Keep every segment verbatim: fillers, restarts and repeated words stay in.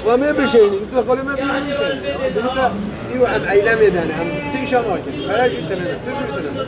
Ve me bişeyni, tu xalê me bî bişeyni. Dibite îro em eylemê dene, em tîşa nakin. Pere jî tine ne, tu jî tine ne.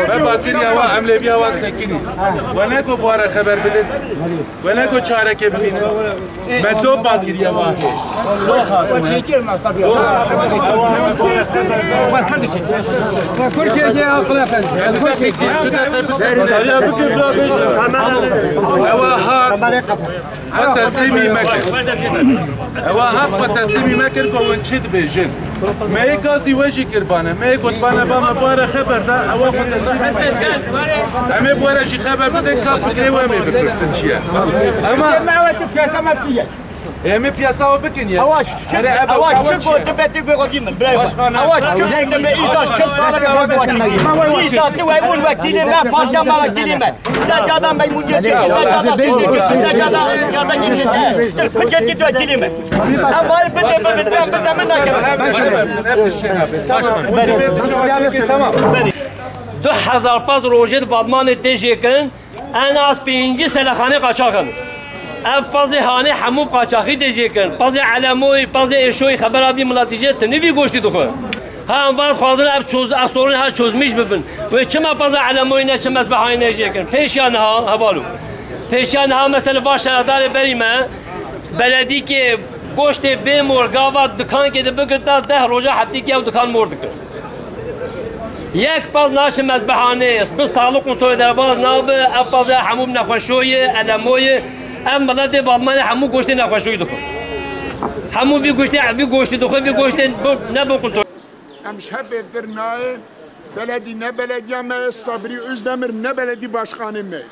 Me bakiriye wa em lê biya wa sekinî. We ne ku bi were xeber bidin. We ne ku çareke bibînin. Me do bakiriye wa. Do hatine. Ewa hat xwe teslîmî me kir. Ewa hat xwe teslîmî me kir ku hûn çi dibêjin. Me yê gazî we jî kirbane. Me yê gotbane ba me bare xeber da. Ewa xwe teslîmî me kir. Em ê bi we re jî xeber bidin ka fikrê we em ê bipirsin çi ye. Ema Em ê piyasa we bikin ye. Awa çi, Erê, ebe, awa awa çi çi? Gotibe ti gotibe min, birayê min. Başkan, awa çi gotibe, îta çi sala me gotibe. Îta ti we un wekîlê me, partiya me wekîlê me. Secadan Meymuniyê çi, secadan Sînî çi, secadan Diyarbekirê çi. Ti kutê ti wekîlê me. Em vay bide, bide, bide, bide, min nakir. Başkan, başkan. Tamam. Du hezar pez rojê di Badmanê tê jêkirin. En az pêncî selexanê qaçax in. Ev pezê hanê hemû qaçaxî tê jêkirin. Pezê Elemoyî, pezê Êşoyî xebera vî miletî jê tinî vî goştî dixwe. Ha em va dixwazin ev çöz-, ev sorunê ha çözmîş bibin. Wê çima peza Elemoyî ne, çima Mezbehanî ne jêkirin? Pêşiya niha, hevalû. Pêşiya niha mesela va şaredarê berî me, beledîkê goştê bê mor gava dikankê de bigirta deh roja heftîkê ew dikan mor dikir. Yek pez naçe Mezbehanê, bi sağlık kontrolê derbas nabe, ev pez e hemû nexweşoyê, Elemoyê, ev miletê Badmanê hemû goştê nexweşoyî dixwe. Hemû vî goştê, vî goştê dixwe, vî goştê bi, ne bi kontrol. Em ji hevpêvtir nayên, beledî ne belediya me ye, Sabrî Özdemir ne beledî başkanê me ye.